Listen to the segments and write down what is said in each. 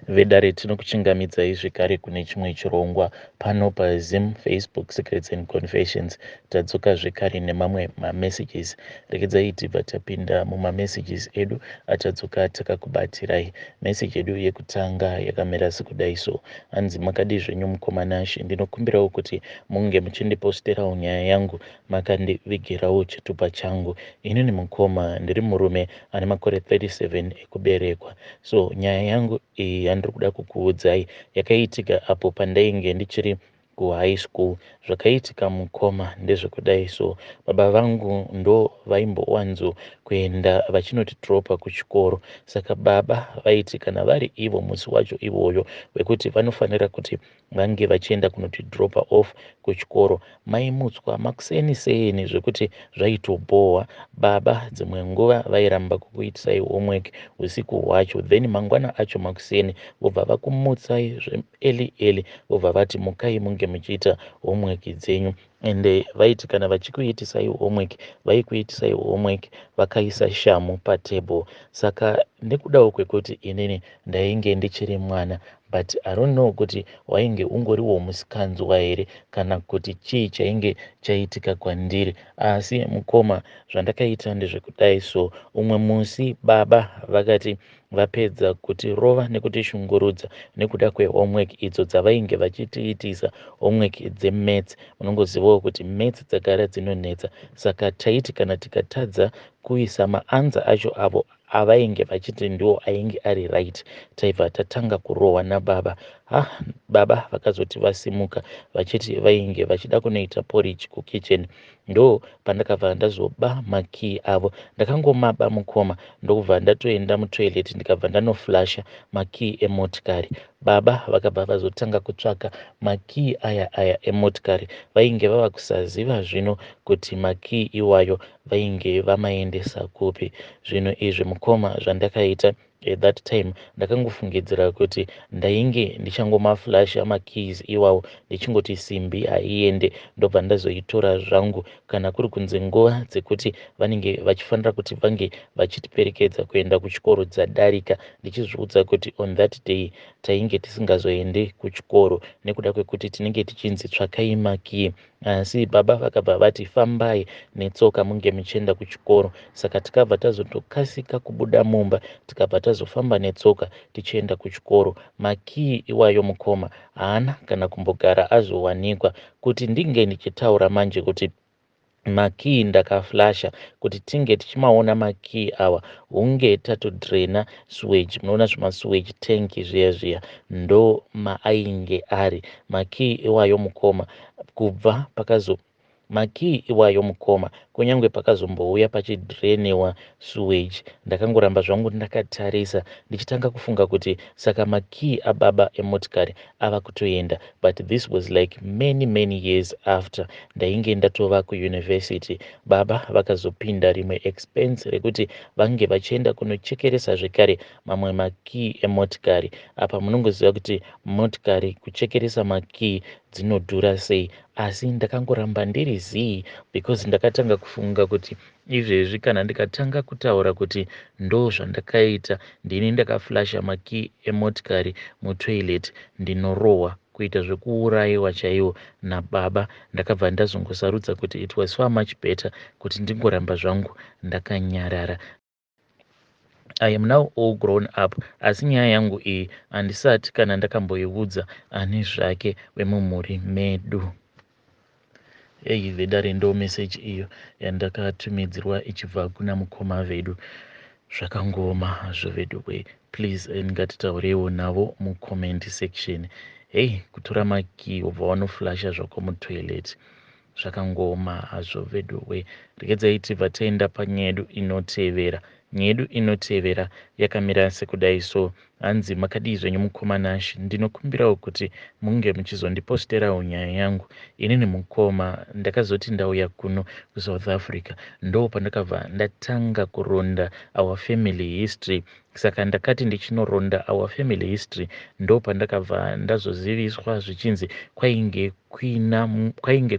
Vedare, tinokuchingamidzai zvekare kune chimwe chirongwa pano paZim Facebook Secrets and Confessions. Tadzoka zvekare nemamwe mamessages. Regedzai tibva tapinda mumamessages edu atadzoka takakubatirai. Message yedu yekutanga yakamira sekudai so. Hanzi, "Makadii zvenyu mukoma Nashe? Ndinokumbirawo kuti munge muchindiposterawo nyaya yangu makandivigirawo chitupa changu. Inini mukoma ndiri murume ane makore 37 ekuberekwa. So nyaya yangu iyi yandiri kuda kukuudzai yakaitika apo pandainge ndichiri kuhigh school. Zvakaitika mukoma ndezvekudai so. Baba vangu ndo vaimbowanzo kuenda vachinotidropa kuchikoro. Saka baba vaiti kana vari ivo musi wacho iwoyo wekuti vanofanira kuti vange vachienda kunotidropa off kuchikoro, maimutswa makuseni seni zvekuti zvaitobhohwa. Baba dzimwe nguva vairamba kukuitisai homework usiku hwacho, then mangwana acho makuseni vobva vakumutsai early early, vobva vati mukai munge muchiita homework dzenyu. Ende vaiti kana vachikuitisai homework, vaikuitisai homework vakaisa shamu patable. Saka nekudawo kwekuti inini ndainge ndichiri mwana, but I don't know kuti wainge ungoriwo musikanzwa here kana kuti chii chainge chaitika kwandiri, asi mukoma, zvandakaita ndezvekudai so. Umwe musi baba vakati vapedza kutirova nekutishungurudza nekuda kwehomework idzo dzavainge vachitiitisa, homework dzemaths. Munongozivawo kuti maths dzagara dzinonetsa. Saka taiti kana tikatadza kuisa maanswer acho avo avainge vachiti ndiwo ainge ari right, taibva tatanga kurohwa nababa. Ha, baba vakazoti vasimuka vachiti vainge vachida kunoita porridge kukitchen, ndo pandakabva ndazoba makii avo. Ndakangomaba mukoma, ndokubva ndatoenda mutoilet, ndikabva ndanoflasha makii emotikari. Baba vakabva vazotanga kutsvaka makii aya aya emotikari. Vainge vava kusaziva zvino kuti makii iwayo vainge vamaendesa kupi. Zvinhu izvi mukoma, zvandakaita at that time, ndakangofungidzira kuti ndainge ndichangomaflasha makeys iwawo, ndichingoti simbi haiende, ndobva ndazoitora zvangu kana kuri kunze nguva dzekuti vanenge vachifanira kuti vange vachitiperekedza kuenda kuchikoro dzadarika, ndichizviudza kuti on that day tainge tisingazoendi kuchikoro nekuda kwekuti tinenge tichinzi tsvakai makii. Asi baba vakabva vati fambai netsoka munge muchienda kuchikoro. Saka tikabva tazotokasika kubuda mumba, tikabva tazofamba netsoka tichienda kuchikoro. Makii iwayo mukoma haana kana kumbogara azowanikwa. Kuti ndinge ndichitaura manje kuti makii ndakaflasha, kuti tinge tichimaona makii awa, hunge tatodrena sewage. Munoona zvimasewage tank zviya zviya, ndo maainge ari makii iwayo mukoma. Kubva pakazo makii iwayo mukoma, kunyange pakazombouya pachidreniwa sewage, ndakangoramba zvangu ndakatarisa, ndichitanga kufunga kuti saka makii ababa emotikari ava kutoenda. But this was like many many years after ndainge ndatova kuuniversity. Baba vakazopinda rimwe expense rekuti vange vachienda kunochekeresa zvekare mamwe makii emotikari. Apa munongoziva kuti motikari kuchekeresa makii dzinodhura sei. Asi ndakangoramba ndiri zii, because ndakatanga kufunga kuti izvezvi kana ndikatanga kutaura kuti ndo zvandakaita, ndini ndakaflasha makii emotikari mutoilet, ndinorohwa kuita zvekuurayiwa chaiwo nababa. Ndakabva ndazongosarudza kuti it was far much better kuti ndingoramba zvangu ndakanyarara. I am now all grown up, asi nyaya yangu iyi handisati kana ndakamboiudza ani zvake wemumhuri medu." Ei vedare, ndo meseji iyo yandakatumidzirwa ichibva kuna mukoma vedu. Zvakangoma hazvo vedu we. Please, ngatitaureiwo navo mucomment section. Hei, kutora makii wobva wanoflasha zvako mutoilet, zvakangoma hazvo vedu we. Regedzai tibva taenda panyaya yedu inotevera. Nyaya yedu inotevera yakamira sekudai so. Hanzi, "Makadii zvenyu mukoma Nashe? Ndinokumbirawo kuti munge muchizondiposterawo nyaya yangu. Inini mukoma, ndakazoti ndauya kuno kuSouth Africa, ndo pandakabva ndatanga kuronda our family history. Saka ndakati ndichinoronda our family history, ndo pandakabva ndazoziviswa zvichinzi kwainge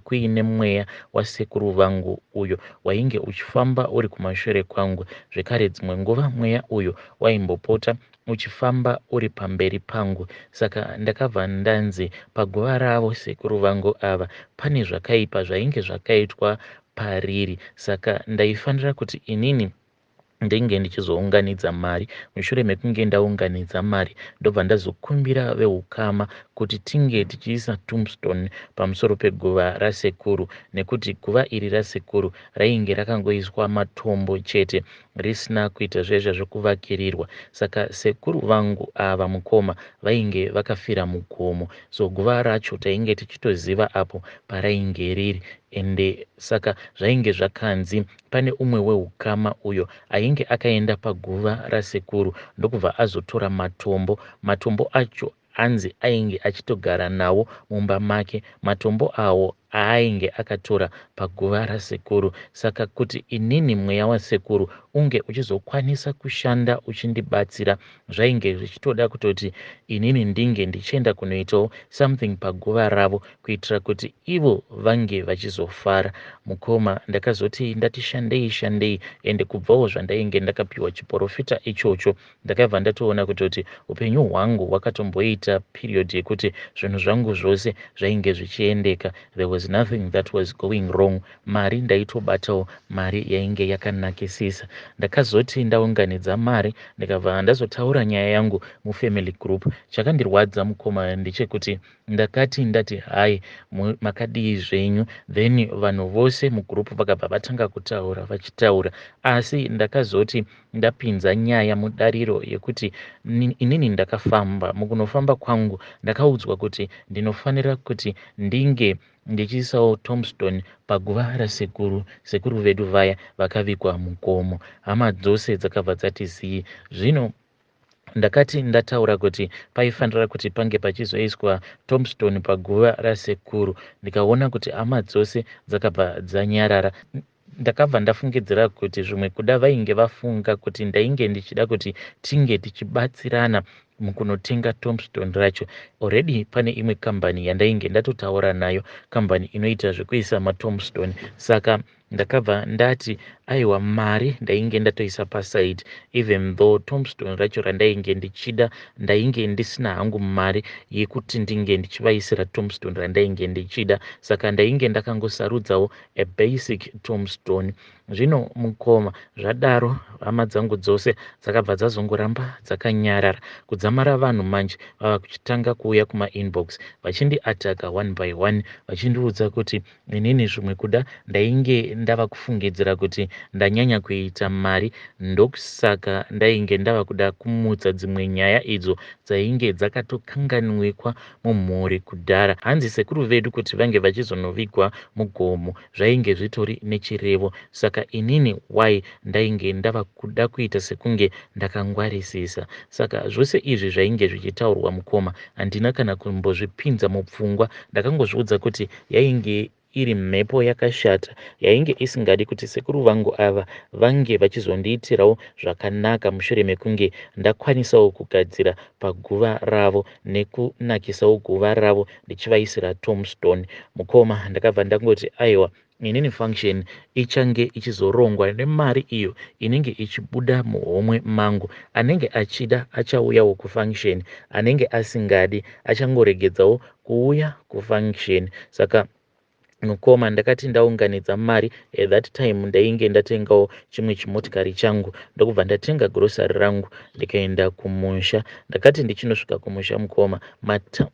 kuine mweya wasekuru vangu uyo wainge uchifamba uri kumashure kwangu. Zvekare dzimwe nguva mweya uyu waimbopota Uchifamba uri pamberi pangu. Saka ndakabva ndanzi paguva ravo sekuru vangu ava pane zvakaipa zvainge zvakaitwa pariri, saka ndaifanira kuti inini ndinge ndichizounganidza mari. Mushure mekunge ndaunganidza mari, ndobva ndazokumbira veukama kuti tinge tichiisa tombstone pamusoro peguva rasekuru, nekuti guva iri rasekuru rainge rakangoiswa matombo chete, risina kuita zvezva zvekuvakirirwa. Saka sekuru vangu ava, mukoma, vainge vakafira mugomo, so guva racho tainge tichitoziva apo parainge riri. Ende saka zvainge zvakanzi pane umwe weukama uyo ainge akaenda paguva rasekuru, ndokubva azotora matombo. Matombo acho anzi ainge achitogara nawo mumba make, matombo awo aainge akatora paguva rasekuru. Saka kuti inini mweya wasekuru unge uchizokwanisa kushanda uchindibatsira, zvainge zvichitoda kutoti inini ndinge ndichienda kunoitawo something paguva ravo, kuitira kuti ivo vange vachizofara. Mukoma, ndakazoti ndati shandei shandei, ende kubvawo zvandainge ndakapiwa chiprofita ichocho, ndakabva ndatoona kutoti upenyu hwangu hwakatomboita period yekuti zvinhu zvangu zvose zvainge zvichiendeka. There was nothing that was going wrong. Mari ndaitobatawo mari yainge yakanakisisa. Ndakazoti ndaunganidza mari, ndikabva ndazotaura nyaya yangu mufamily group. Chakandirwadza, mukoma, ndechekuti ndakati ndati, "Hai, makadii zvenyu?" Then vanhu vose mugroup vakabva vatanga kutaura vachitaura, asi ndakazoti ndapinza nyaya mudariro yekuti inini ndakafamba. Mukunofamba kwangu ndakaudzwa kuti ndinofanira kuti ndinge ndichiisawo tombstone paguva rasekuru, sekuru vedu vaya vakavigwa mugomo. Hama dzose dzakabva dzati zii. Zvino ndakati ndataura kuti paifanira kuti pange pachizoiswa tombstone paguva rasekuru, ndikaona kuti hama dzose dzakabva dzanyarara. Ndakabva ndafungidzira kuti zvimwe kuda vainge vafunga kuti ndainge ndichida kuti tinge tichibatsirana mukunotenga tombstone racho. Already pane imwe kambani yandainge ndatotaura nayo, kambani inoita zvekuisa matombstone. Saka ndakabva ndati aiwa, mari ndainge ndatoisa paside, even though tombstone racho randainge ndichida ndainge ndisina hangu mari yekuti ndinge ndichivaisira tombstone randainge ndichida. Saka ndainge ndakangosarudzawo a basic tombstone. Zvino mukoma, zvadaro hama dzangu dzose dzakabva dzazongoramba dzakanyarara kudzamara vanhu manje vava kuchitanga kuuya kumainbox vachindiataka one by one, vachindiudza kuti inini zvimwe kuda ndainge ndava kufungidzira kuti ndanyanya kuita mari, ndokusaka ndainge ndava kuda kumutsa dzimwe nyaya idzo dzainge dzakatokanganwikwa mumhuri kudhara. Hanzi sekuru vedu kuti vange vachizonovigwa mugomo zvainge zvitori nechirevo, saka inini why ndainge ndava kuda kuita sekunge ndakangwarisisa? Saka zvose izvi zvainge zvichitaurwa, mukoma, handina kana kumbozvipinza mupfungwa. Ndakangozviudza kuti yainge iri mhepo yakashata yainge isingadi kuti sekuru vangu ava vange vachizondiitirawo zvakanaka mushure mekunge ndakwanisawo kugadzira paguva ravo nekunakisawo guva ravo ndichivaisira tombstone. Mukoma, ndakabva ndangoti aiwa, inini function ichange ichizorongwa nemari iyo inenge ichibuda muhomwe mangu. Anenge achida achauyawo kufunction, anenge asingadi achangoregedzawo kuuya kufunction. Saka mukoma, ndakati ndaunganidza mari, at that time ndainge ndatengawo chimwe chimotikari changu, ndokubva ndatenga grocery rangu, ndikaenda kumusha. Ndakati ndichinosvika kumusha, mukoma,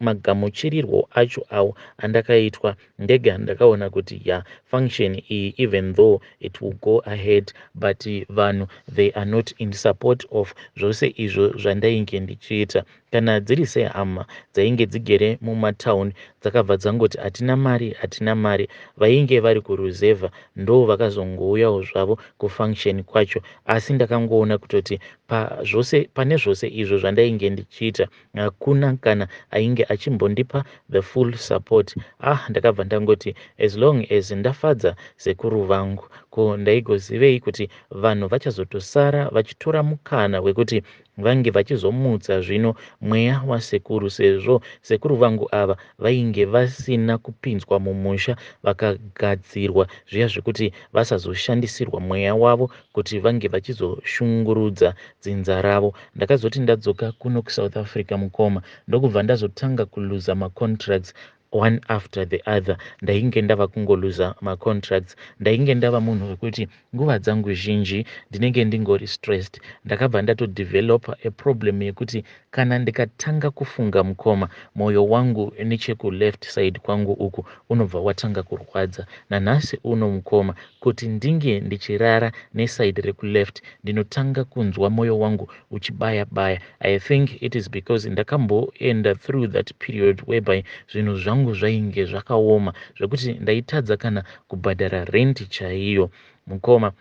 magamuchirirwo acho awo andakaitwa, ndega ndakaona kuti ya, function iyi, even though it will go ahead, but vanhu they are not in support of zvose izvo zvandainge ndichiita. Kana dziri sehama dzainge dzigere mumatauni, dzakabva dzangoti, "Hatina mari, hatina mari." Vainge vari kuruzevha ndo vakazongouyawo zvavo kufunction kwacho, asi ndakangoona kutoti pazvose, pane zvose izvo zvandainge ndichiita, hakuna kana ainge achimbondipa the full support. Ah, ndakabva ndangoti as long as ndafadza sekuru vangu, ko ndaigozivei kuti vanhu vachazotosara vachitora mukana wekuti vange vachizomutsa zvino mweya wasekuru sezvo sekuru vangu ava vainge vasina kupinzwa mumusha vakagadzirwa zviya zvekuti vasazoshandisirwa mweya wavo kuti vange vachizoshungurudza dzinza ravo. Ndakazoti ndadzoka kuno kuSouth Africa mukoma ndokubva ndazotanga kuluza macontracts one after the other. Ndainge ndava kungoluza macontracts. Ndainge ndava munhu wekuti nguva dzangu zhinji ndinenge ndingori stressed. Ndakabva ndatodevelopa a problem yekuti kana ndikatanga kufunga mukoma, mwoyo wangu nechekuleft side kwangu uku unobva watanga kurwadza. Nanhasi uno mukoma, kuti ndinge ndichirara neside rekuleft ndinotanga kunzwa mwoyo wangu uchibaya baya. I think it is because ndakamboenda through that period whereby zvinhu zvangu zvainge zvakaoma zvekuti ndaitadza kana kubhadhara rent chaiyo mukoma.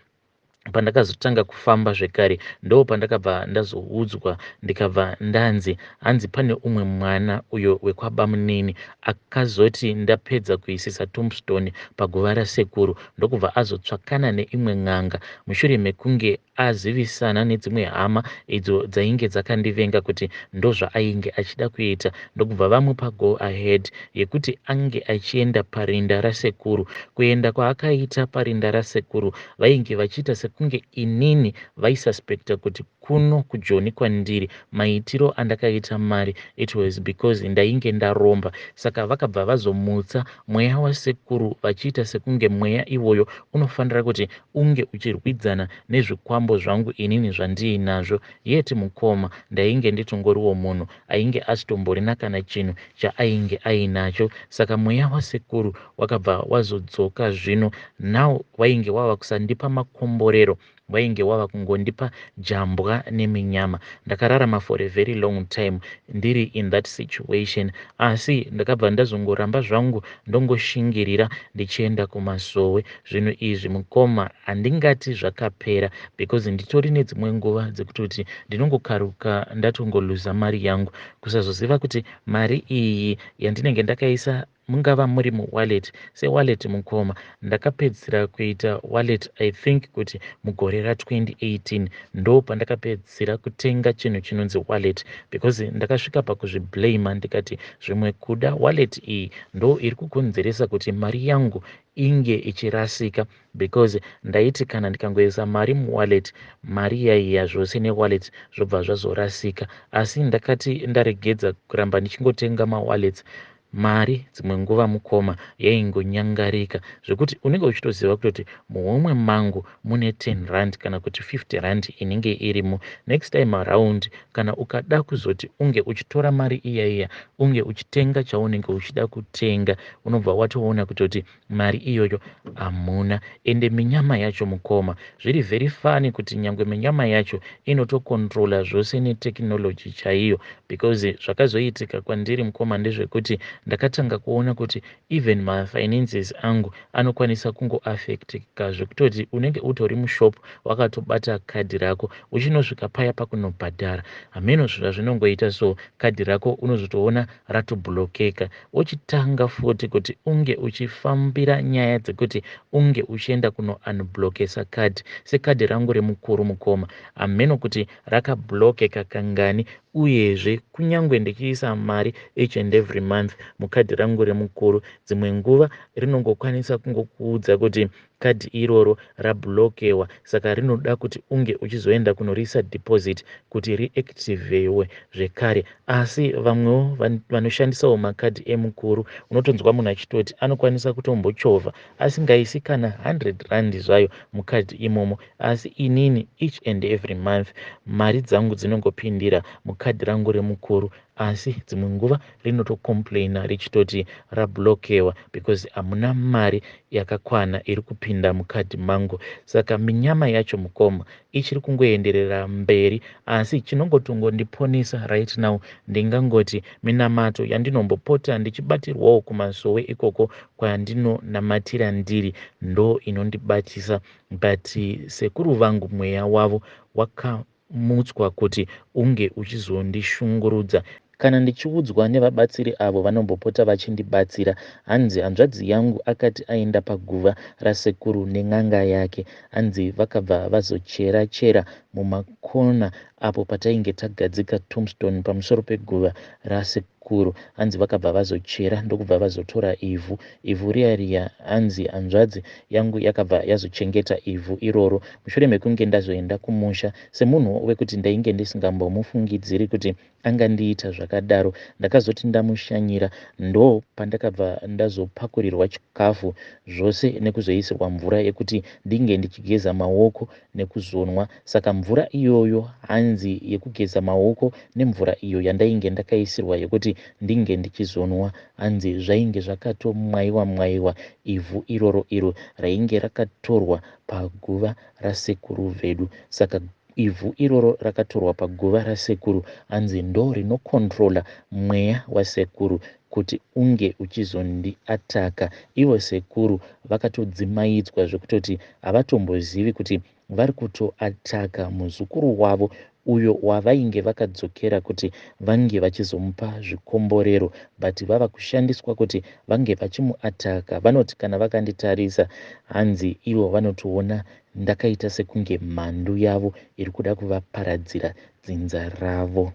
Pandakazotanga kufamba zvekare ndo pandakabva ndazoudzwa, ndikabva ndanzi hanzi pane umwe mwana uyo wekwabamunini akazoti ndapedza kuisisa tombstone paguva rasekuru, ndokubva azotsvakana neimwe n'anga mushure mekunge azivisana nedzimwe hama idzo dzainge dzakandivenga kuti ndozvaainge achida kuita, ndokubva vamupa go ahead yekuti ange achienda parinda rasekuru. Kuenda kwaakaita parinda rasekuru, vainge vachiita sekunge inini vaisuspecta kuti kuno kuJoni kwandiri, maitiro andakaita mari, it was because ndainge ndaromba. Saka vakabva vazomutsa mweya wasekuru vachiita sekunge mweya iwoyo unofanira kuti unge uchirwidzana nezvikwambo zvangu inini zvandiinazvo. Yeti mukoma, ndainge nditongoriwo munhu ainge asitomborina kana chinhu chaainge ainacho. Saka mweya wasekuru wakabva wazodzoka zvino. Now wainge wava kusandipa makomborero, wainge wava kungondipa jambwa neminyama. Ndakararama for a very long time ndiri in that situation, asi ndakabva ndazongoramba zvangu ndongoshingirira ndichienda kumasowe. Zvinhu izvi mukoma, handingati zvakapera because nditori nedzimwe nguva dzekutoti ndinongokaruka ndatongoluza mari yangu, kusazoziva kuti mari iyi yandinenge ndakaisa mungava muri muwallet. Sewallet mukoma, ndakapedzisira kuita wallet, I think kuti mugore ra2018 ndo pandakapedzisira kutenga chinhu chinonzi wallet, because ndakasvika pakuzviblama ndikati zvimwe kuda wallet iyi ndo iri kukonzeresa kuti mari yangu inge ichirasika, because ndaiti kana ndikangoisa mari muwallet, mari yaiya zvose newallet zvobva zvazorasika. Asi ndakati ndaregedza kuramba ndichingotenga mawallets, mari dzimwe nguva mukoma yaingonyangarika zvekuti unenge uchitoziva kutoti muhomwe mangu mune 10 rand kana kuti 50 rand inenge irimo. Next time around kana ukada kuzoti unge uchitora mari iya iya unge uchitenga chaunenge uchida kutenga, unobva watoona kutoti mari iyoyo hamuna. Ende minyama yacho mukoma, zviri very funny kuti nyangwe minyama yacho inotocontrola zvose netechnology chaiyo, because zvakazoitika kwandiri mukoma ndezvekuti ndakatanga kuona kuti even mafinances angu anokwanisa kungoaffectika, zvekutoti unenge utori mushop wakatobata kadhi rako, uchinosvika paya pakunobhadhara, hameno zvazvinongoita, so kadhi rako unozotoona ratoblockeka. Uchitanga futi kuti unge uchifambira nyaya dzekuti unge uchienda kunounblockesa kadhi. Sekadhi rangu remukuru mukoma, hameno kuti rakablockeka kangani. Uyezve kunyange ndichiisa mari each and every month mukadhi rangu remukuru, dzimwe nguva rinongokwanisa kungokuudza kuti kadhi iroro rablockewa, saka rinoda kuti unge uchizoenda kunoriisa deposit kuti riactivewe zvekare. Asi vamwewo vanoshandisawo makadhi emukuru, unotonzwa munhu achitoti anokwanisa kutombochovha asingaisi kana 100 rand zvayo mukadhi imomo. Asi inini each and every month mari dzangu dzinongopindira mukadhi rangu remukuru, asi dzimwe nguva rinotocomplaina richitoti rablockewa because hamuna mari yakakwana iri kupinda mukadhi mangu. Saka minyama yacho mukoma ichiri kungoenderera mberi, asi chinongotongondiponesa right now ndingangoti minamato yandinombopota ndichibatirwawo kumasowe ikoko kwandinonamatira ndiri ndo inondibatisa. But sekuru vangu mweya wavo wakamutswa kuti unge uchizondishungurudza. Kana ndichiudzwa nevabatsiri avo vanombopota vachindibatsira, hanzi hanzvadzi yangu akati aenda paguva rasekuru nen'anga yake, hanzi vakabva vazochera chera mumakona apo patainge tagadzika tombstone pamusoro peguva rasekuru. Hanzi vakabva vazochera ndokubva vazotora ivhu, ivhu riya riya. Hanzi hanzvadzi yangu yakabva yazochengeta ivhu iroro mushure mekunge ndazoenda kumusha. Semunhu wekuti ndainge ndisingambomufungidziri kuti angandiita zvakadaro, ndakazoti ndamushanyira ndo pandakabva ndazopakurirwa chikafu zvose nekuzoisirwa mvura yekuti ndinge ndichigeza maoko nekuzonwa. Saka mvura iyoyo hanzi yekugeza maoko nemvura iyo yandainge ndakaisirwa yekuti ndinge ndichizonwa, hanzi zvainge zvakatomwaiwa mwaiwa ivhu iroro iro rainge rakatorwa paguva rasekuru vedu. Saka ivhu iroro rakatorwa paguva rasekuru hanzi ndo rinokontrola mweya wasekuru kuti unge uchizondiataka. Ivo sekuru vakatodzimaidzwa zvekutoti havatombozivi kuti vari kutoataka muzukuru wavo uyo wavainge vakadzokera kuti vange vachizomupa zvikomborero, but vava kushandiswa kuti vange vachimuataka. Vanoti kana vakanditarisa, hanzi ivo vanotoona ndakaita sekunge mhandu yavo iri kuda kuvaparadzira dzinza ravo.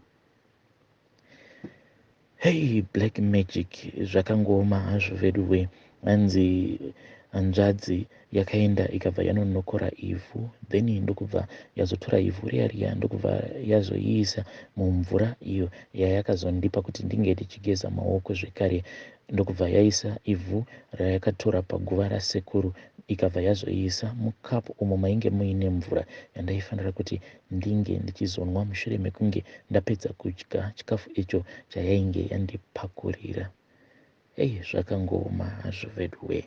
Hey, black magic zvakangooma hazvo veduwe. Hanzi hanzvadzi yakaenda ikabva yanonokora ivhu, then ndokubva yazotora ivhu riya riya, ndokubva yazoiisa mumvura iyo yayakazondipa kuti ndinge ndichigeza maoko zvekare, ndokubva yaisa ivhu rayakatora paguva rasekuru, ikabva yazoiisa mukapu umo mainge muine mvura yandaifanira kuti ndinge ndichizonwa mushure mekunge ndapedza kudya chikafu icho chayainge yandipakurira. Ei, zvakangooma hazvo veduwe.